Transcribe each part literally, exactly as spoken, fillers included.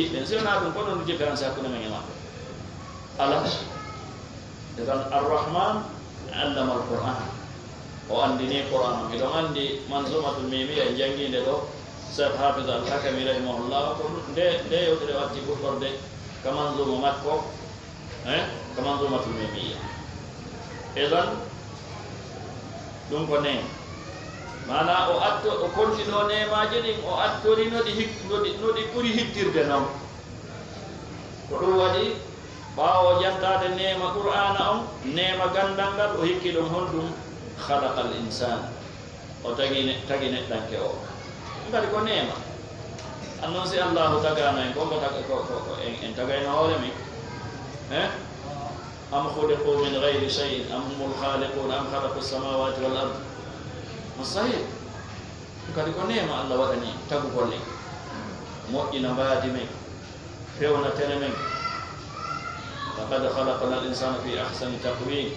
Ɓen, si wonaa ɗum, ko honɗun différence hakkunde men e maɓɓe? Alaa. Idan, Arrahman allama al-Qur'an. O anndini Qur'an. Miɗon anndi Manzumatul Mimiya, en janngii nde ɗoo, Cheikh Hafiz Al-Hakami rahimahullah, ko nde, nde yewtere o addi fuɗɗorde ka Manzuma makko, eh, ka Manzumatul Mimiya. Idan, ɗum ko neema. Maanaa o atto-, o kolti ɗoo neemaaji ɗin, o attori no ɗi hik-, no ɗi, no ɗi ɓuri hittirde non. Ko ɗum waɗi, ɓaawo o jantaade neema Qur'aana on, neema ganndal ngal, o hikki ɗon honɗum? Khalaqal insaan. O tagi ne-, tagi neɗɗanke o. Ɗum kadi ko neema. Annon si Allaahu tagaano en, ko mbo tag-, ko, ko, ko en, en tagayno hoore men? Eh? Am khuliqu min ghayri shay'in am humul khaliqun am khalaqu samawati wal ard. Mustahil. Ɗum kadi ko neema Allah waɗani tagugol en. Moƴƴina mbaadi men, fewna tere men. Laqad khalaqnal insana fi ahsani taqwim.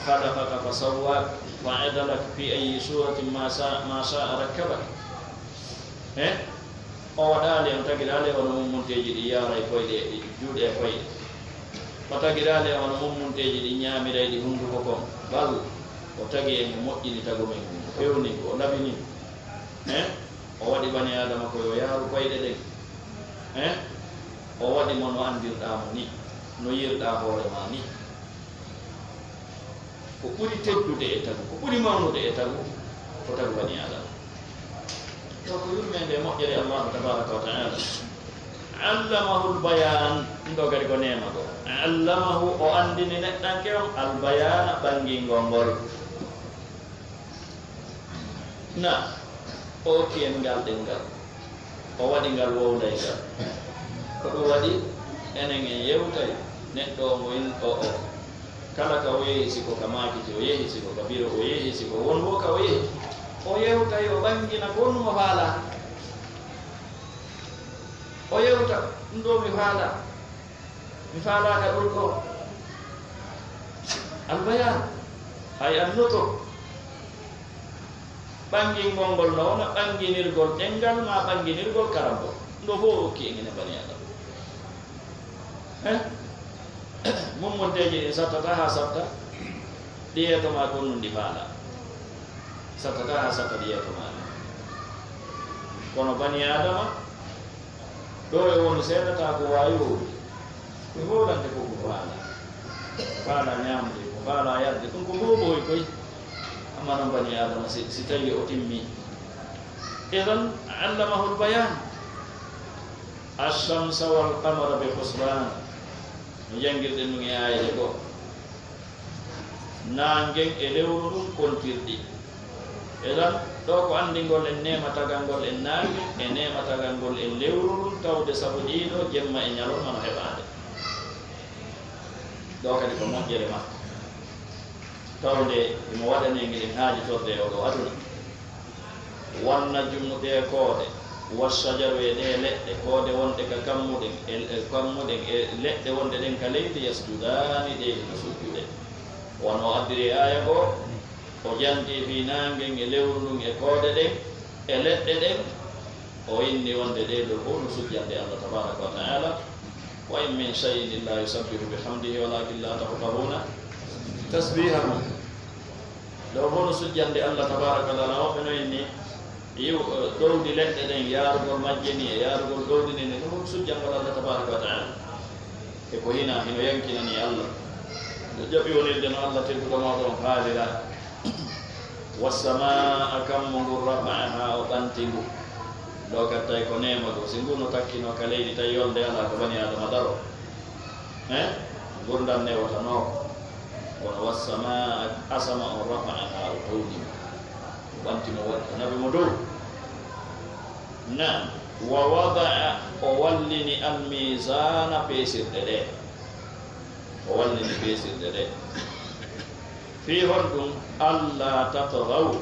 Khalaqaka fa sawwak fa adalak fi ayyi suratin ma sa-, ma sha'a rakkabak. Eh? O waɗaali, o tagiraali e wano mummunteeji ɗi yaara e koyɗe, ɗi juuɗe e koyɗe. O tagiraali e wano mummunteeji ɗi ñaamira e ɗi hunduko kon. Bal, o tagi en, o moƴƴini tagu men ngun, o fewni ngu, o labini ngu. Eh? O waɗi bani Aadama ko yo yaaru koyɗe ɗen. Eh? O waɗi mo no anndirɗaa mo ni, no yi'irɗaa hoore maa ni. Ko ɓuri teddude e tagu, ko ɓuri mawnude e tagu, ko tagu bani Aadama. Ɗoo ko yurmeende e moƴƴere Allaahu tabaaraka wa ta'aala. Allamahul bayaan, ɗum ɗoo kadi ko neema goo. Allamahu, o anndini neɗɗanke on, al bayaana, ɓanngingol ngol. Na, o okki en ngal ɗemngal, o waɗi ngal wowlayngal. Ko ɗum waɗi, enen en yewtay neɗɗo o mo in-, o, o. Kala ka o yehi, si ko ka maakiti o yehi, si ko ka biro o yehi, si ko won wo ka o yehi, o yewtay, o ɓanngina ko honɗum o faalaa. O yewta, ɗum ɗoo mi faalaa. Mi faalaaka ɗum ɗoo. Albayaan, ay annoto. Ɓanngingol ngol no wona ɓannginirgol ɗemngal maa ɓannginirgol karambol. Ɗum ɗoo fof o okki en enen bani Aadama. Eh? Mummunteeji ɗin sattataa haa satta, ɗi yeeto maa ko honɗum ɗi faalaa. Sattataa haa satta ɗi yeeto maa ɗin. Kono bani Aadama, ɗoo e woni seeɗa, taa ko waawi wowlude. Ko hoolante ko ko faalaa. Ko faalaa ñaamde, ko faalaa yarde, ɗum ko booboy koy. Amma non bani Aadama, si, si tawii o timmii. Idan, allamahul bayaan. Ash-shamsa wal qamara bi husbaan. No janngirɗen ɗum e aayeeje goo. Naangen e lewru ndun kontirɗi. Idan, ɗoo ko anndingol en neema tagangol en naange, e neema tagangol en lewru ndun, tawde sabu ɗii ɗoo jemma e ñalorma no heɓaade. Ɗoo kadi ko moƴƴere makko. Tawde himo waɗanii en eɗen haajitorde e oo ɗoo aduna. Wan najmu, ɗee koode, wa shajaru, e ɗee leɗɗe, koode wonɗe ka kammuɗen, e, e kammuɗen, e leɗɗe wonɗe ɗen ka leydi, yasjudaani, ɗee hino sujjude. Wano o addiri e aaya goo, o jantii fii naangen e lewru ndun e koode ɗen e leɗɗe ɗen, o inni wonde ɗee ɗoo fof no sujjande Allah tabaaraka wa ta'aala. Wa in min shay'in illa yusabbihu bihamdihi walakin la tafqahuna tasbihahum. Ɗoo fof no sujjande Allah tabaaraka wa ta'aala. Woɓɓe no inni, yiw, eh, ɗowdi leɗɗe ɗen, yaarugol majje ni, e yaarugol ɗowdi ni, ɗum fof sujjangol Allah tabaaraka wa ta'aala. E ko hinaa, hino yankinani Allah. No jaɓi wonirde no Allah tedduɗo mawɗo on faalira. Wassamaa, kammu ngun, rafa'ahaa, o ɓanti ngu. Ɗoo kadi tawi ko neema goo. Si ngu no takkinoo ka leydi, tawi yolnde alaa, ko bani Aadama daroo. Eh? Ngurndan newotanoo. Kono wassamaa, asama on, rafa'ahaa, o towni mo. O ɓanti mo, waɗi, o naɓi mo dow. Naam. Wa wada'a, o wallini, al-miizaana, peesirɗe ɗee. O wallini peesirɗe ɗee. Fii honɗum? Allaa tatghaw,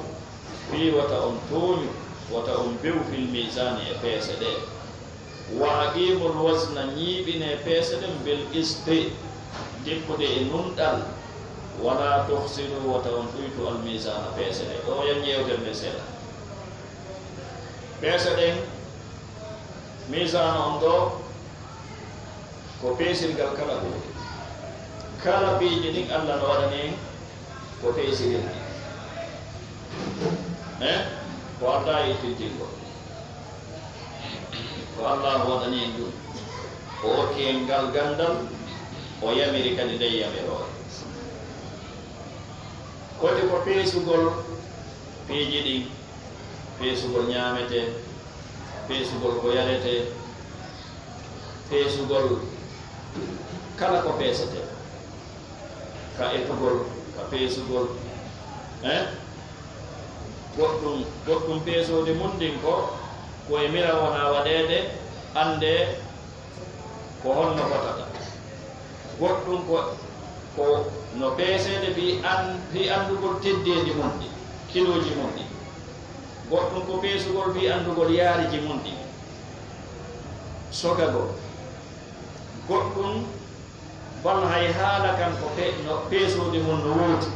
fii wota on tooñu, wota on bew, fil miizaani, e peese ɗee. Wa aqiimul wazna, ñiiɓinee peese ɗen, bil qisti, dippude e nunɗal, wa laa tukhsiru, wota on ɗuytu, al miizaana, peese ɗee. Ɗoo, yan yewtere nden seeɗa. Peese ɗen, Miisaanu on ɗoo ko peesirgal kala huunde. Kala piiji ɗin, Alla no waɗani en ko peesirirɗi. Eh? Ko aldaa e ittintingol. Ko Allaahu waɗani en ɗum. O okki en ngal ganndal, o yamiri kadi ndee yamiroore. Kodi ko peesugol piiji ɗin, peesugol ñaametee, peesugol ko yaretee, peesugol kala ko peesetee, ka etugol, ka peesugol, eh? Goɗɗum, goɗɗum peesoode mum ndin ko, ko e mira wona waɗeede, anndee ko honno fotata. Goɗɗum ko, ko no peeseede fii an-, fii anndugol teddeendi mum ɗi, kilooji mum ɗi. Goɗɗum ko peesugol fii anndugol yaariji mum ɗi, sogagol. Goɗɗum bal hay haala kan ko pe-, no peesoode mum no woodi.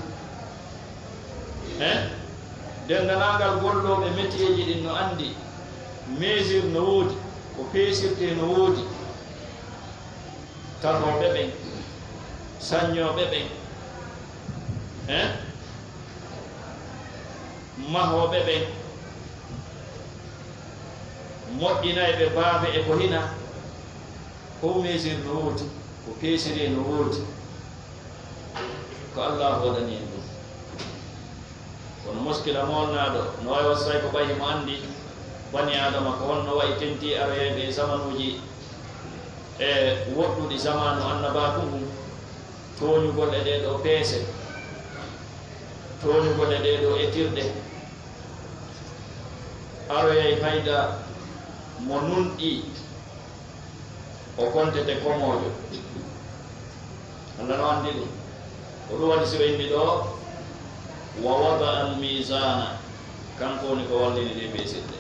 Eh? Denndaangal gollooɓe métier ji ɗin no anndi, mesure no woodi, ko peesirtee no woodi. Tafooɓe ɓen, saññooɓe ɓen, eh? Mahooɓe ɓen, moƴƴinayɓe baafe e ko hina, fof mesure no woodi, ko peesiree no woodi. Ko Allaahu waɗani en ɗum. Kono muskila moolnaaɗo no waawi waɗde tawi ko ɓay himo anndi bani Aadama ko honno wayi tentii aroyayɓe e zamanuuji e woɗɗuɗi zamaanu annabaaku ngun, tooñugol e ɗee ɗoo peese, tooñugol e ɗee ɗoo etirɗe, aroyay fayda mo nunɗi. O kontete komoojo. Alla no anndi ɗum. Ko ɗum waɗi si o inni ɗoo, "Wa wada al miizaana." Kanko woni ko wallini ɗe peesirɗe.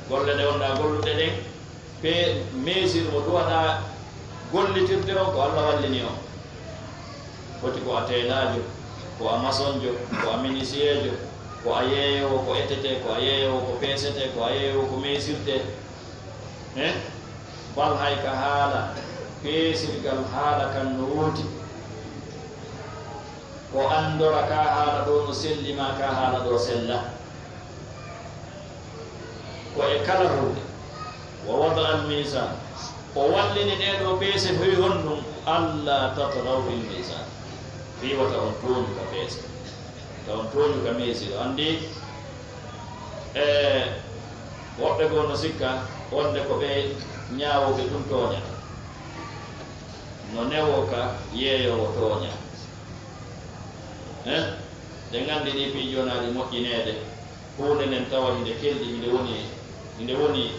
Golle ɗe wonɗaa gollude ɗen, pe-, meesir mo duwaɗaa gollitirde on, ko Alla wallini on. Foti ko a teelaajo, ko a masonjo, ko a minisiyeejo, ko a yeeyoowo ko etetee, ko a yeeyoowo ko peesetee, ko a yeeyoowo ko meesirtee. Eh? Bal hay ka haala, peesirgal haala kan no woodi. Ko anndora ka haala ɗoo no selli maa ka haala ɗoo sella. Ko e kala huunde. Wa wada al miizan. O wallini ɗee ɗoo peese hoy honɗum? Alla tatghaw fil miizan. Fii wata on tooñu ka peese. Taw on tooñu ka meesir. Anndi, e, woɓɓe goo no sikka wonde ko ɓe ñaawooɓe tun tooñata. No newoo ka yeeyoowo tooña. Eh? Ɗen anndi ɗii piiji wonaa ɗi moƴƴineede. Huunde nden tawa hinde kelɗi, hinde woni, hinde woni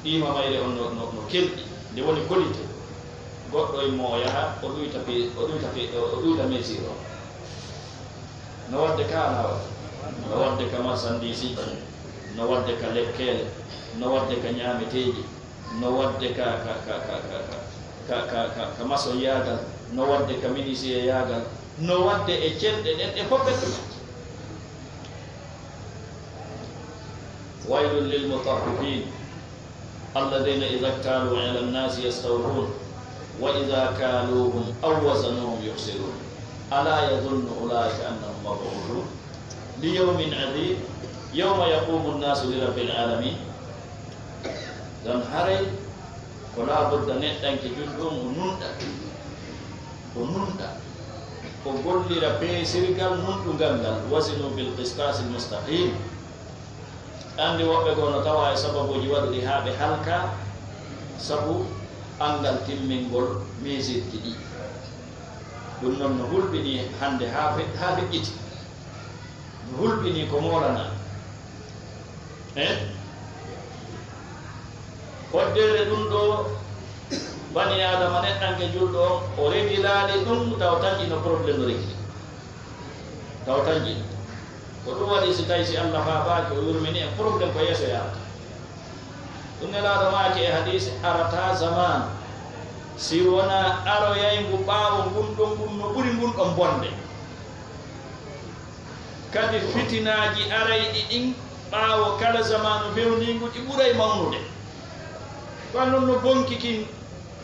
ɗiima mayre on no, no, no kelɗi, nde woni kolite. Goɗɗo immo o yaha, o ɗuyta pe-, o ɗuyta pe-, o ɗuyta mesir o. No waɗde ka alaa waɗde. No waɗde ka marsandiisi, no waɗde ka lekkele, no waɗde ka ñaameteeji, no waɗde ka, ka, ka masonyaagal, no waɗde ka minisiyeyaagal, no waɗde e cenɗe ɗen, e fof ɓe ɗum. ويل للمطففين الذين إذا اكتالوا على الناس يستوفون وإذا كالوهم أو وزنوهم يخسرون ألا يظن أولئك أنهم مبعوثون ليوم عظيم يوم يقوم الناس لرب العالمين. Ɗon haray ko laabudda neɗɗanke julɗo on o nunɗa, o nunɗa, o gollira peesirgal nunɗungal ngal, وزنوا بالقسطاس المستقيم. Anndi woɓɓe goo no tawa e sababuuji waɗuɗi haa ɓe halka sabu anngal timmingol meesirji ɗi. Ɗum noon no hulɓinii hannde haa fe-, haa feƴƴiti. No hulɓinii ko moolanaa. Eh? Hoddeere ɗum ɗoo, bani Aadama neɗɗanke julɗo on, o regilaali ɗum, taw taƴi no problème regi. Taw taƴi. Ko ɗum waɗi si tawi si Alla faabaaki, o yurmini en, problème ko yeeso yaata. Ɗum Nelaaɗo maaki e hadiisi, arataa zamaanu, si wonaa aroyayngu ɓaawo ngun ɗon ngun no ɓuri ngun ɗon bonde. Kadi fitinaaji arayɗi ɗin ɓaawo kala zamaanu fewniingu ɗi ɓuray mawnude. Ko non no bonki kin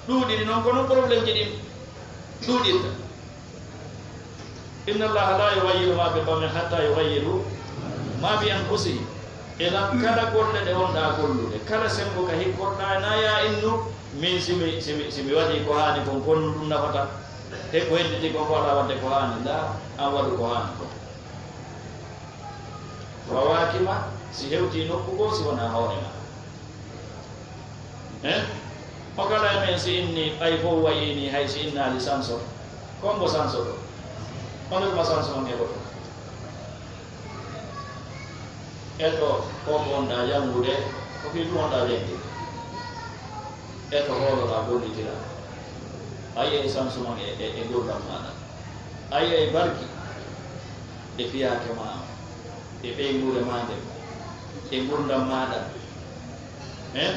ɗuuɗiri non, ko non problème ji ɗin ɗuuɗirta. Inna Allaha la yughayyiru ma bi qawmin hatta yughayyiru ma bi anfusihim. Idan kala golle ɗe wonɗa gollude, kala sembo ka hikkorɗa, na ya innu, min si mi, si mi, si mi waɗi ko haani kon, kon ɗum nafata. He ko hedditi kon ko alaa waɗde ko haani, la, an waɗu ko haani kon. Fawakima, si hewti nokku goo, si wonaa hoore ma. Eh? O kala e men si inni, ɓay fof wayi ni, hay si innaali sanso. Kombo sanso ɗo? Ono ɗuma sanso on heɓoto? E to ko wonɗa janngude, ko fii ɗum wonɗa janngude. E to hooloɗa gollitira. A yi'ay sanso man e, e, e ngurdam maaɗa. A yi'ay barki e fiyaake ma, e ɓeynguure ma nden, e ngurdam maaɗa. Eh?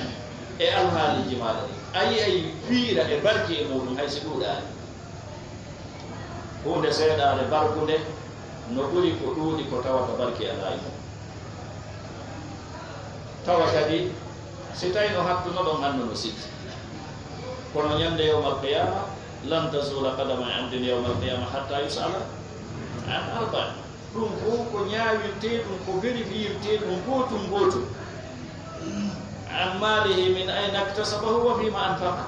E alhaaliiji maaɗa ɗin. A yi'ay fiira e barki e muuɗum, hay si ɗuuɗaani. Huunde seeɗaare barkunde no ɓuri ko ɗuuɗi ko tawata barki alaa e mum. Tawa kadi, si tawii no hattuno ɗon hanno no sikki. Kono ñande yawmal qiyaama, lan tazula qadama abdin yawmal qiyaama hatta yus'ala an arba'a. Ɗum fof ko ñaawirtee ɗum, ko vérifiirtee ɗum gootum gootum. An maalihi min ayna iktasabahu wa fima anfaqa.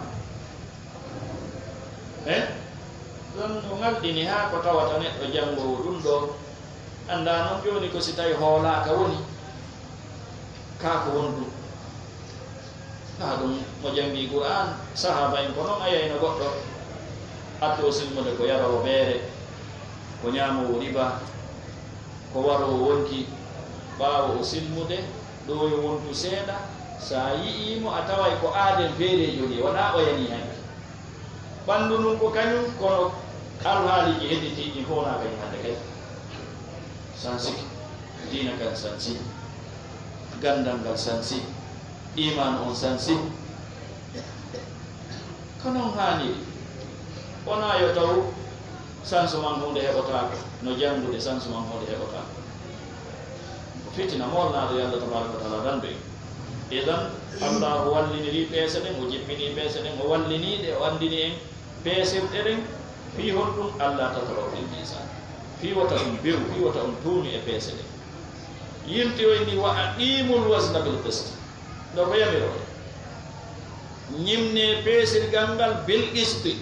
Eh? Ɗon no ŋalɗini haa ko tawata neɗɗo janngoowo ɗum ɗo. Anndaa noon jooni ko si tawi hoolaaka woni. Kaa ko won ɗum. Naa ɗum mo janngii Qur'aan, sahaaba en ko noon a yiyayno goɗɗo. Atto o silmude ko yaroowo beere, ko ñaamoowo riba, ko waroowo wonki, ɓaawo o silmude, ɗo yo wontu seeɗa, so a yi'ii mo, a taway ko aadel feereejo ni, wonaa o yanii hanki. Ɓanndu ndun ko kañum, kono alhaaliiji hedditiiɗi ɗin fof wonaa kañum hannde kay. Sansike, diina kan sansi, ganndal ngal sansi, iimaanu on sansi. Ko non haaniri. Wonaa yo taw sansu man huunde heɓotaako, no janngude sansu man huunde heɓotaako. Ko fitina moolnaaɗo yo Allah tabaaraka wa taala dandu en. Idan, Allaahu wallinirii peese ɗen, o jippinii peese ɗen, o wallinii ɗe, o anndini en peesirɗe ɗen. Fii honɗum? Alla tatghaw fil miizaan. Fii wota on bew, fii wota on tuunu e peese ɗen. Yilti o inni, "Wa aqiimul wazna bil qist." Ɗo ko yamirore. Ñimnee peesirgal ngal bil qisti.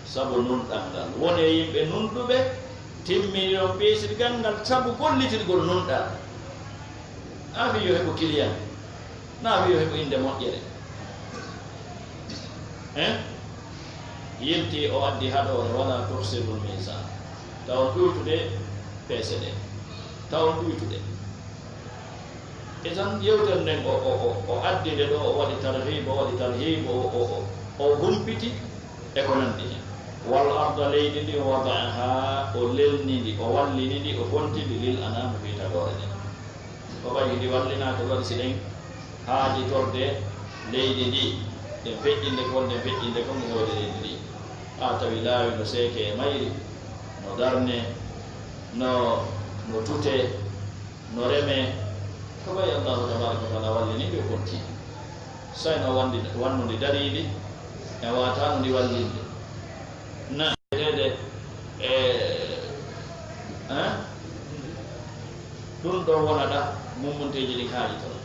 Sabu nunɗal ngal. Wonee yimɓe nunɗuɓe, timminiron peesirgal ngal sabu gollitirgol nunɗal. Naa fii yo heɓu kiliyan, naa fii yo heɓu innde moƴƴere. Hein? Yilti o addi haɗoore, "Wala tuhsirul miizaan." Taw on ɗuytude peese ɗe. Taw on ɗuytude. E tan yewtere nden o, o, o, o addi nde ɗo, o waɗi tarhiib, o waɗi tarhiib, o, o, o, o humpiti e ko nanndi hen. "Wal arda" leydi ndi, "wada'ahaa" o lelni ndi, o wallini ndi, o fonti ndi, "lil anaami" fii tagoore nden. Ko ɓay ndi wallinaaka waɗi si ɗen haajitorde leydi ndi, ɗen feƴƴinde ko wonde feƴƴinde kon e hoore leydi ndi. Haa tawi laawi no seekee e mayri, no darnee, no, no tutee, no remee, ko ɓay Allaahu tabaaraka wa taala wallini ndi o fonti. Say no wanndi, wannu ndi dariindi, en waataano ndi wallinde. Na reede e, hein? Ɗum ɗo wonata mummunteeji ɗin haaji ton.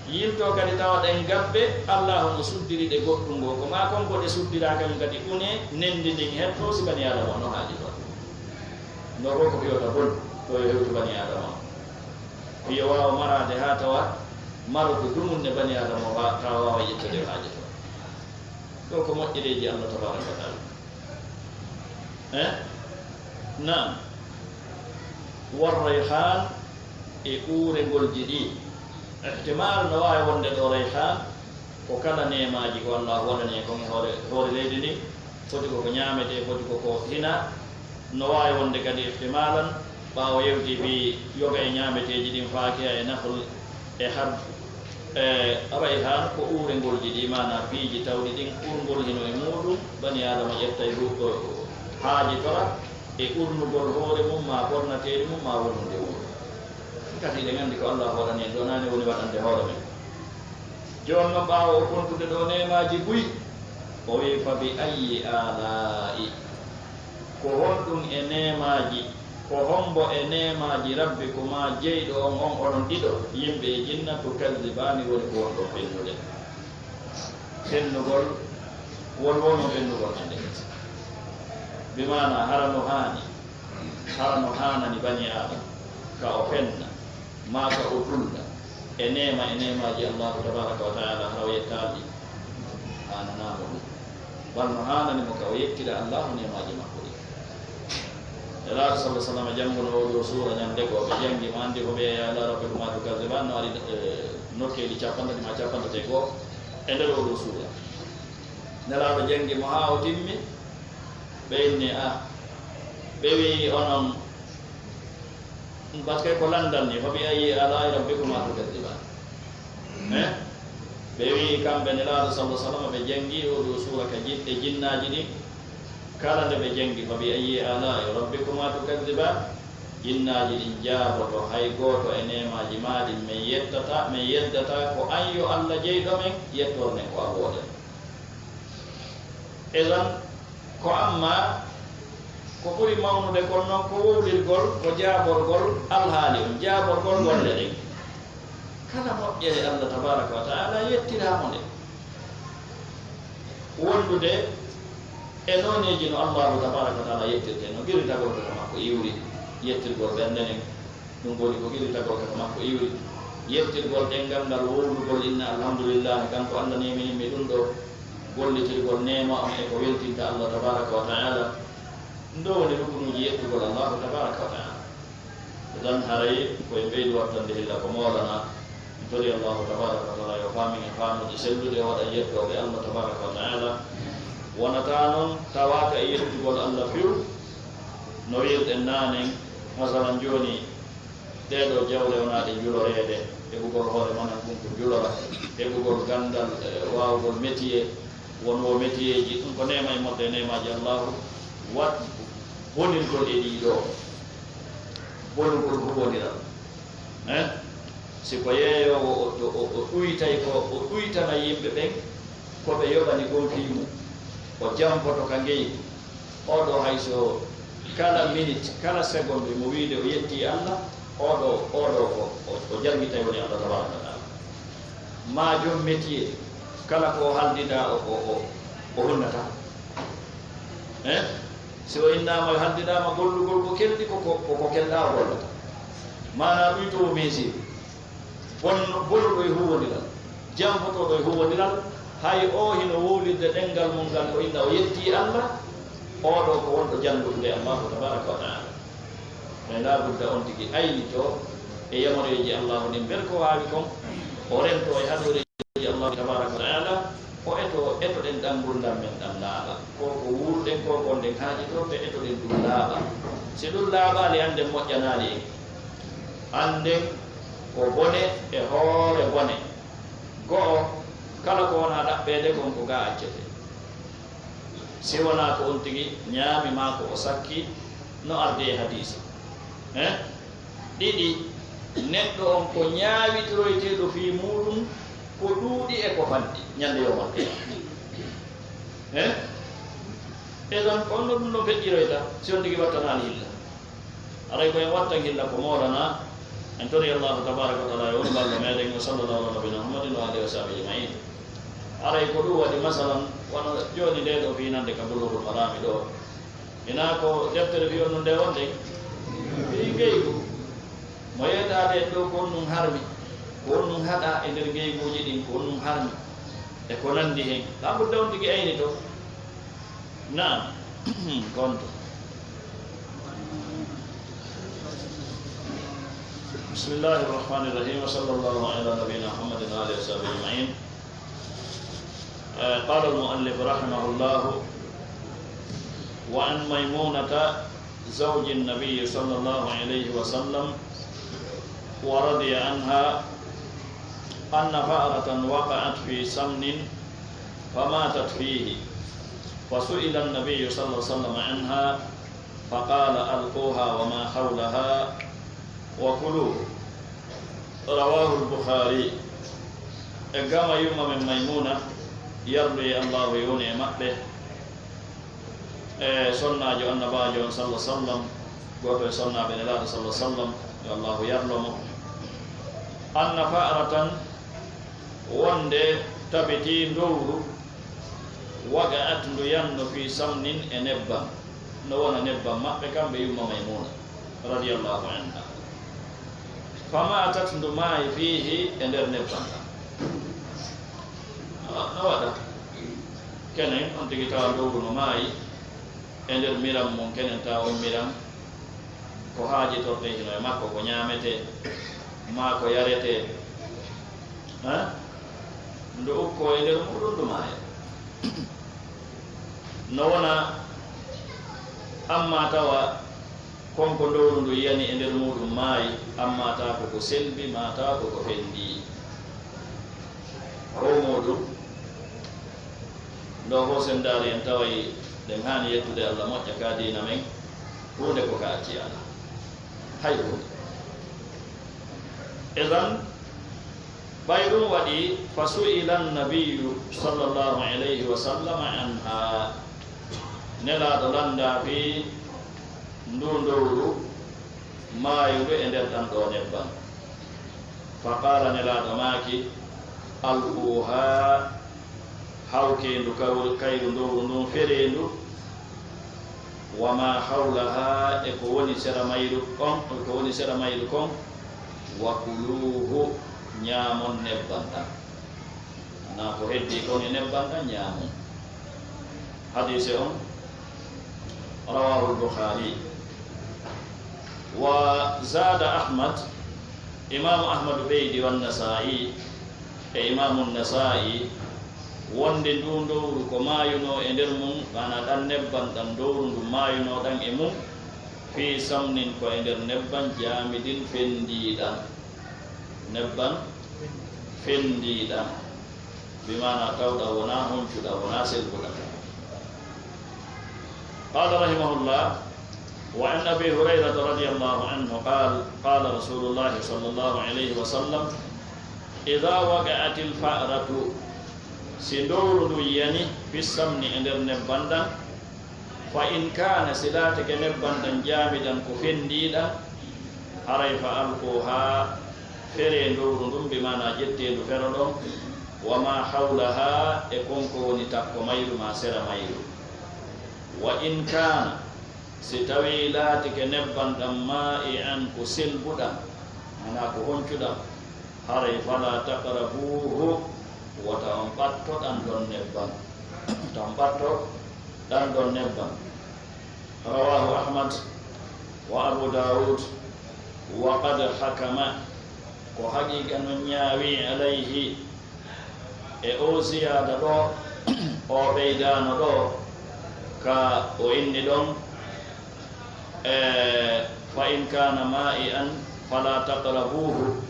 Yilto kadi tawa ɗen gabbe, Allaahu no suddiri ɗe goɗɗum goo. Ko maa kon ko ɗe suddiraaka ɗum kadi une, nenndi ndin hetto si bani Aadama no haaji ton. No ko ko fiyota bon, ko yo hewtu bani Aadama. Yo waawa maraade haa tawa maroto dumunne bani Aadama wa-, tawa waawa yettude haaje to. Ɗo ko moƴƴereeji Allah tabaaraka wa taala. Eh? Naam. War rayhaan e uurengolji ɗi. Ihtimaal no waawi wonde ɗo rayhaan ko kala neemaaji ko Allah waɗani en kon e hoore, hoore leydi ndi. Foti ko ko ñaametee, foti ko ko hina. No waawi wonde kadi ihtimaalan, ɓaawo yewti fii yoga e ñaameteeji ɗin, faakiha e nahl e hab, e rayhaan ko uurengolji ɗi, maanaa piiji tawɗi ɗin, urngol hino e muuɗum, bani Aadama ƴettay hu-, haajitora e urnugol hoore mum, maa ɓornateeri mum, maa wonunde mum. Kadi eɗen anndi ko Allah waɗani en, ɗo naane woni waɗande hoore men. Jooni noon, ɓaawo o kontude ɗo neemaaji buy, o wi'i, "Fa bi ayyi aalaa'i?" Ko honɗum e neemaaji, ko hommbo e neemaaji Rabbikumaa jeyɗo on, on onon ɗiɗo, yimɓe e jinna, tukazzibaani woni ko wonɗon fennude? Fennugol, won wonoo fennugol hannde kadi. Bi maana hara no haani, hara no haanani banii Aadama ka o fenna, maa ka o dulla e neema e neemaaji Allaahu tabaaraka wa taala, hara o yettaali ɗi? Haananaama ɗum. Bal no haanani mo ka o yettira Allaahu neemaaji makko ɗi. Nelaaɗo sallallaahu alayhi wa sallam jannguno oo ɗoo suura ñande goo, ɓe janngi mo, anndi ko ɓe, "Yaa ila rabbikumaa tukazziban", no ari, eh, nokkeeli cappanɗe tati maa cappanɗe tati e goo e nder oo ɗoo suura. Nelaaɗo janngi mo haa o timmi, ɓe inni, "Ah," ɓe wi'i, "Onon," parce que ko lanndal ni, "Fa bi ayyi aalaa'i rabbikumaa tukazziban?" Eh? Ɓe wi'i kamɓe Nelaaɗo sallallaahu alayhi wa sallam, ɓe janngi oo ɗoo suura ka jin-, e jinnaaji ɗin, kala nde ɓe janngi, "Fa bi ayyi aalaa'i rabbikumaa tukazziban?" Jinnaaji ɗin jaaboto, "Hay gooto e neemaaji maa ɗin min yettata, min yeddata, ko an yo Alla jeyɗo men, yettoor nden ko an wootere." Idan, ko amma ko ɓuri mawnude kon noon ko wowlirgol, ko jaaborgol alhaali on, jaaborgol golle ɗen. Kala moƴƴere Alla tabaaraka wa taala yettiraama nde. Wondude e nooneeji no Allaahu tabaaraka wa taala yettirtee, no girritagol ko ka makko iwri, yettirgol ɓernde nden, ɗum woni ko girritagol ka makko iwri, yettirgol ɗenngal ngal, wowlugol inna alhamdulillahi, kanko Alla neemini mi ɗum ɗoo, gollitirgol neema on e ko weltinta Alla tabaaraka wa taala. Ɗum ɗoo woni rukunuuji yettugol Allaahu tabaaraka wa taala. Idan haray ko en ɓeydi wattande hilla ko moolanaa. En tori Allaahu tabaaraka wa taala yo faamin en faamuuji selluɗi, o waɗa yettooɓe Alla tabaaraka wa taala. Wonataa noon tawaaka e yettugol Alla few, no wi'irɗen naanen, masalan jooni, ɗee ɗoo jawle wonaa ɗe njuloreede, heɓugol hoore manan ɗum ko njulora, heɓugol ganndal, eh, waawugol métier, won wo métier ji, ɗum ko neema e modde e neemaaji Allaahu, waɗ bonirgol e ɗii ɗoo, bonugol huwondiral. Eh? Si ko yeeyoowo o, o, o, o ɗuytay ko, o ɗuytana yimɓe ɓen ko ɓe yoɓani kon fii mum, o jampoto ka ngeygu. Oo ɗoo hay so kala minute, kala seconde mo wiide o yettii Alla, oo ɗoo, oo ɗoo ko o, o jargitay woni Alla tabaaraka wa taala. Maa jom métier, kala ko o haldidaa o, o, o, o hunnata. Eh? Si o innaama, haldidaama gollugol ko kelɗi, ko, ko, ko, ko kelɗaa o gollata. Maanaa ɗuytoowo mesure. Bon-, bonuɗo e huuwondiral, jampotooɗo e huuwondiral, hay oo hino wowlirde ɗenngal mum ngal, o inna o yettii Alla, oo ɗoo ko wonɗo janngude Allaahu tabaaraka wa taala. Mais laa budda on tigi aynitoo e yamoreeji Allaahu ɗin, mbele ko waawi kon, o rentoo e haɗooreeji Allaahu tabaaraka wa taala, o etoo, etoɗen ɗan ngurndan men ɗan laaɓa. Ko ko wuurɗen, ko ko gonɗen haajitorde, etoɗen ɗun laaɓa. Si ɗun laaɓaali, annden moƴƴanaali en. Annden ko bone e hoore bone. Go'o, kala ko wonaa ɗaɓɓeede kon ko gaa accetee. Si wonaa ko on tigi ñaami maa ko o sakki no ardi e hadiisi. Eh? Ɗiɗi, neɗɗo on ko ñaawitiroyteeɗo fii muuɗum ko ɗuuɗi e ko fanɗi ñande yawmal qiyaama. Eh? E ɗon ko on no ɗum ɗon feƴƴiroyta si on tigi wattanaali hilla. Aray ko en wattan hilla ko moolanaa, en tori Allaahu tabaaraka wa taala yo wonu ballo meɗen, wa sallallaahu alaa nabiyyinaa Muhammadin wa aalihi wa sahbihi ajma'iin. Aray ko ɗum waɗi, masalan, wano jooni ndee ɗoo fiinannde ka Buluugul Maraami ɗoo, hinaa ko deftere fii on nun nde wonde? Fii ngeygu. Mo yeetaade en ɗoo ko on nun harmi, ko on nun haɗaa e nder ngeyguuji ɗin, ko on nun harmi, e ko nanndi hen. Laa budda on tigi aynitoo. Naam. Konto. بسم الله الرحمن الرحيم، وصلى الله على نبينا محمد وآله وصحبه أجمعين. آه، قال المؤلف رحمه الله: وعن ميمونة زوج النبي صلى الله عليه وسلم ورضي عنها أن فأرة وقعت في سمن فماتت فيه، فسئل النبي صلى الله عليه وسلم عنها فقال: ألقوها وما حولها وكلوا. رواه البخاري. E gama yumma men Maymuna, yarduye Allahu e woni e maɓɓe, e sonnaajo Annabaajo on, salla sallam, gooto e sonnaaɓe Nelaaɗo, salla sallam, yo Allahu yarlo mo. Anna fa'ratan, wonde tabitii ndowru, waqa'at, ndu yanno, fii samnin, e nebbam, no wona nebbam maɓɓe kamɓe yumma Maymuna, radiyallahu anha. Famaatat, ndu maayi, fiihi, e nder nebbam ɗam. A, a waɗa. Kenen, on tigi tawa ndowru no maayi, e nder miram mum, kenen tawa on miram, ko haajitortee hino e makko, ko ñaametee, maa ko yaretee. Ha? Ndu ukkoo e nder muɗum, ndu maaya. No wona, amma tawa kon ko ndowru ndu yani e nder muɗum maayi, amma taa ko ko selbi, maa taa ko ko fendii. Ko muɗum, ndo fof sen ndaari en taway ɗen haani yettude Allah moƴƴa ka diina men, huunde ko ka acci Allah. Hay huunde. Idan, ɓay ɗum waɗi, fa su'ila nabiyyu sallallahu alayhi wa sallam anha, Nelaaɗo lanndaa fii nduu ndowru maayundu e nder ɗan ɗoo nebbam. Fa qaala, Nelaaɗo maaki, alquuhaa, hawkee ndu kawru-, kayru ndowru ndun, feree ndu, wa maa hawlahaa, e ko woni sera mayru kon, ko woni sera mayru kon, wa kuluuhu, ñaamon nebbam ɗam. Ana ko heddii kon e nebbam ɗam, ñaamon. Hadiise on, rawaahu al-Bukhaari. Wa zaada Ahmad, Imaamu Ahmadu ɓeydi, wa Nasaa'i, e Imaamu Nasaa'i, wonde nduu ndowru ko maayunoo e nder mum, maanaa ɗan nebbam ɗan ndowru ndu maayunoo ɗan e mum, fii samnin, ko e nder nebbam jaamidin fendiiɗam. Nebbam fendiiɗam. Bi maanaa tawɗam wonaa honcuɗam, wonaa selbuɗam. Qaala rahimahullah, wa an Abi Hurayrata radiyallahu anhu qaal, qaala Rasuulullaahi sallallaahu alayhi wa sallam, idaa waqa'atil fa'ratu, si ndowru ndun yani, fis samni, e nder nebbam ɗam, fa in kaana, si laatike nebbam ɗam jaamidan ko fendiiɗam, haray fa alquuhaa, feree ndowru ndun, bi maanaa ƴettee ndu fero ɗon, wa maa hawlahaa, e kon ko woni takko mayru maa sera mayru. Wa in kaana, si tawii laatike nebbam ɗam maa'i'an ko selbuɗam, maanaa ko honcuɗam, haray falaa taqrabuuhu, wota on ɓatto ɗan ɗon nebbam. Wota on ɓatto ɗan ɗon nebbam. Rawaahu Ahmad wa Abu Daawud wa qad hakama, ko haqiiqa non ñaawi, alayhi, e oo ziyaada ɗoo, o ɓeydaano ɗoo, ka o inni ɗon, e, fa in kaana maa'i'an falaa taqrabuuhu.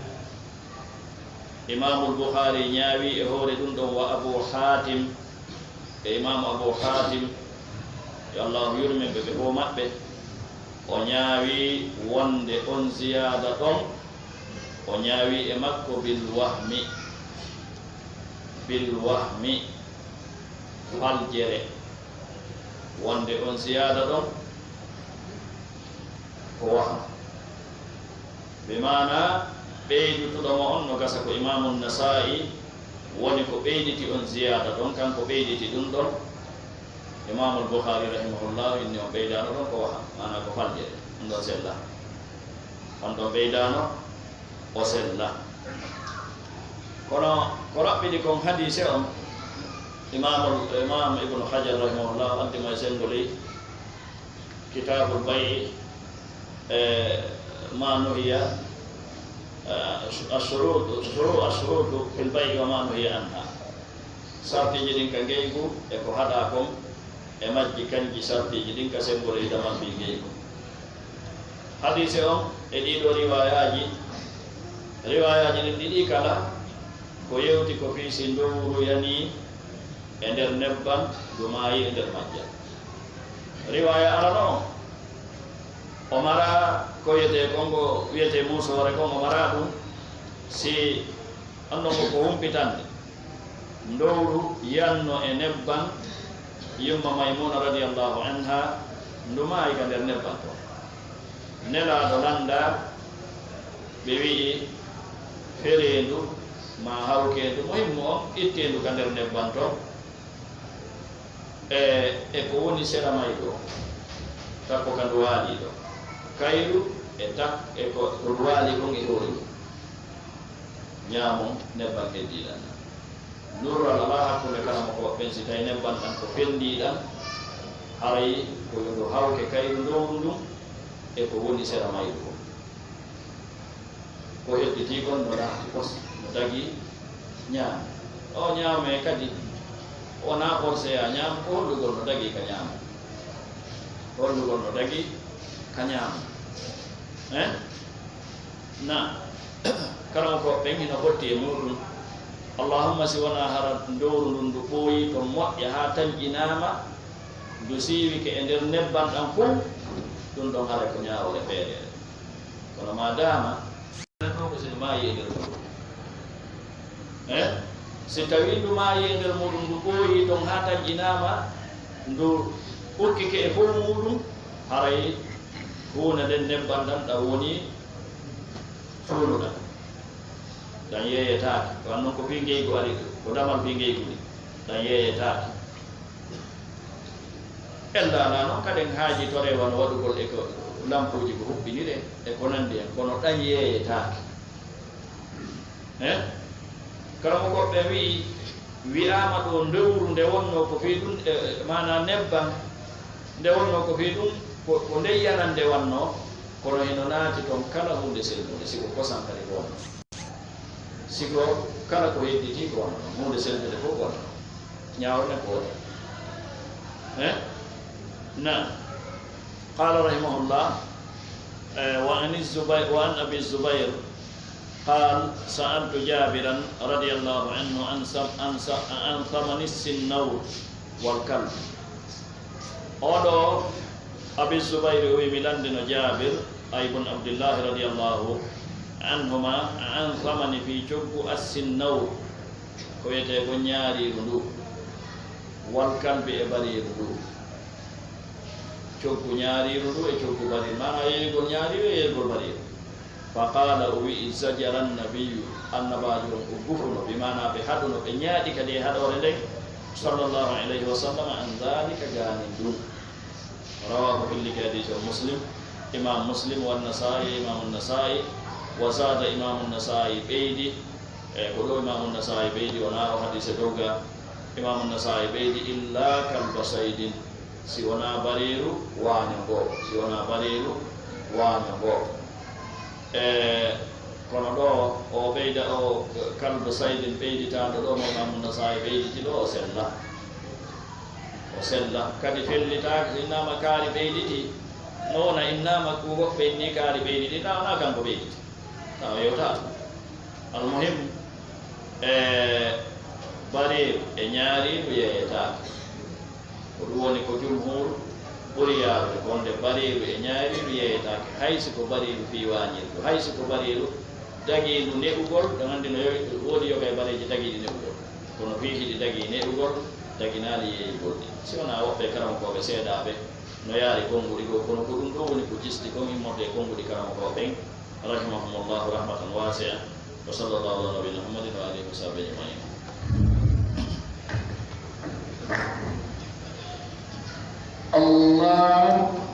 Imaamul Bukhaari ñaawi e hoore ɗun ɗon, wa Abu Haatim, e Imaamu Abu Haatim, yo Allaahu yurmin ɓe, ɓe fow maɓɓe, o ñaawi wonde on ziyaada ɗon, o ñaawi e makko bil wahmi, bil wahmi, faljere, wonde on ziyaada ɗon ko waham. Bi maanaa, ɓeydutuɗo mo on no gasa ko Imaamu Nasaa'i woni ko ɓeyditi on ziyaada ɗon, kanko ɓeyditi ɗun ɗon. Imaamul Bukhaari rahimahullah inni on ɓeydaano ɗon ko waham, maanaa ko faljere, on ɗon sella. On ɗon ɓeydaano, o sella. Kono ko raɓɓiɗi kon hadiise on, Imaamul, Imaam Ibnu Hajar rahimahullah addi mo e senngol ley Kitaabul Bay'i, e, ma nuhiya, e, ashuruutu, shuru-, ashuruutu fil bay'i wa ma nuhiya anha. Sartiiji ɗin ka ngeygu e ko haɗaa kon, e majji kanji sartiiji ɗin ka senngol ley damal fii ngeygu. Hadiise on e ɗii ɗoo riwaayaaji, riwaayaaji ɗin ɗiɗi kala ko yewti ko fii si ndowru yanii e nder nebbam, ndu maayi e nder majjam. Riwaaya arano on, o maraa ko wiyetee kon, ko wiyetee muusoore kon, o maraa ɗum si, anno ko, ko humpitande. Ndowru yanno e nebban, yumma Maymuna radiyallahu anha ndu maayi ka nder nebban ton. Nelaaɗo lannda, ɓe wi'i fereendu maa hawkeendu, muhimmu on itteendu ka nder nebban ton. E, e ko woni sera mayru on, takko ka ndu waali ɗo. Kayru e tak-, e ko, ko ndu waali kon e hoore mum. Ñaamon nebban heddiiɗan ɗan. Nurral alaa hakkunde karamokooɓe ɓen, si tawi nebban ɗan ko fenndiiɗan, haray ko yo ndu hawke kayru ndowru ndun e ko woni sera mayru kon. Ko hedditii kon no ɗahti pos, no dagii ñaame. O ñaame kadi, wonaa forcé yaa ñaama, ko hollugol no dagii ka ñaama. Hollugol no dagii ka ñaama. Hein? Na, karamokooɓe ɓen hino fotti e muuɗum. Allahumma, si wonaa hara ndowru ndun ndu ɓooyii ton moƴƴa haa tanƴinaama, ndu siiwike e nder nebban ɗan fow, ɗun ɗon haray ko ñaawore feereere. Kono maadaama ɗoo ko si ndu maayi e nder muuɗum. Eh? Si tawii ndu maayi e nder muuɗum, ndu ɓooyii ton haa tanƴinaama, ndu ukkike e fow muuɗum, haray huunde nden nebban ɗan ɗan woni suunuɗan. Ɗan yeeyetaake. Ko an non ko fii ngeygu ari, ko damal fii ngeygu ni. Ɗan yeeyetaake. Ella alaa non kaden haaji to rewa no waɗugol e ko lampuuji ko huɓɓiniree e ko nanndi hen, kono ɗan yeeyetaake. Eh? Karamokooɓe ɓen wi'i, wi'aama ɗoo ndewru nde wonnoo ko fii ɗum, e, e, maanaa nebban, nde wonnoo ko fii ɗum, ko, ko ndey yanannde wannoo, kono hino naati ton kala huunde selmunde, si ko kosan kadi ko wonnoo. Si ko kala ko hedditii ko wonnoo, huunde selmunde fof ko wonnoo. Ñaawre ko wonnoo. Eh? Naam. قال رحمه الله، آه، وعن الزبير، وعن أبي الزبير قال، سألت جابرا رضي الله عنه عن ثم-، عن ث-، عن ثمن السنور والكلب. Oɗo Abi Zubayr o wi mi landino Jabir, ay bun Abdillahi radiyallahu anhuma, an thamani fi coggu as-sinnawr, ko wiyetee ko ñaariiru ndu, wal kalbi e bariiru ndu. Coggu ñaariiru ndu e coggu bariiru, maanaa yeeyugol ñaariiru e yeeyugol bariiru. Fa qaala, o wi'i, zajara nabiyyu, annabaajo on o gufuno, bi maanaa ɓe haɗuno, ɓe ñaaɗi kadi e haɗoore nden, sallallahu alayhi wa sallam, an dhalika, gaanin ɗum. Rawahu, fillike hadiise o Muslim, Imam Muslim, wa Nasaa'i, Imaamu Nasaa'i, wa zaada, Imaamu Nasaa'i ɓeydi, e ko ɗo Imaamu Nasaa'i ɓeydi, wonaa o hadiise dogga, Imaamu Nasaa'i ɓeydi, illa kalba saydin, si wonaa bareeru waaño ngoo, si wonaa bareeru waaño ngoo. E, kono ɗo o ɓeyda, o kalbu saydin ɓeyditaanɗo ɗo mo Imaamu Nasaa'i ɓeyditi ɗo, o sella. O sella. Kadi fellitaaka, so innaama kaari ɓeyditi, no wona innaama ko woɓɓe inni kaari ɓeyditi, na wonaa kanko ɓeyditi. Tawa yewtaa ɗum. Almuhim, e, bareeru e ñaariiru yeeyetaake. Ko ɗum woni ko jumhuur ɓuri yaarude, ko wonde bareeru e ñaariiru yeeyetaake, hay si ko bareeru fii waañirdu, hay si ko bareeru dagiindu ne'ugol, ɗo anndi no yo-, woodi yoga e bareeji dagiiɗi ne'ugol, kono fii hiɗi dagii ne'ugol, daginaali yeeyugol ɗi. Si wonaa woɓɓe karamokooɓe seedaaɓe no yaari konnguɗi goo, kono ko ɗum ɗoo woni ko jisti kon immorde e konnguɗi karamokooɓe ɓen, rahimahumullahu rahmatan waasi'a. Wa sallallahu ala nabiyina Muhammadin wa alihi wa sahbihi ajma'in. Allahu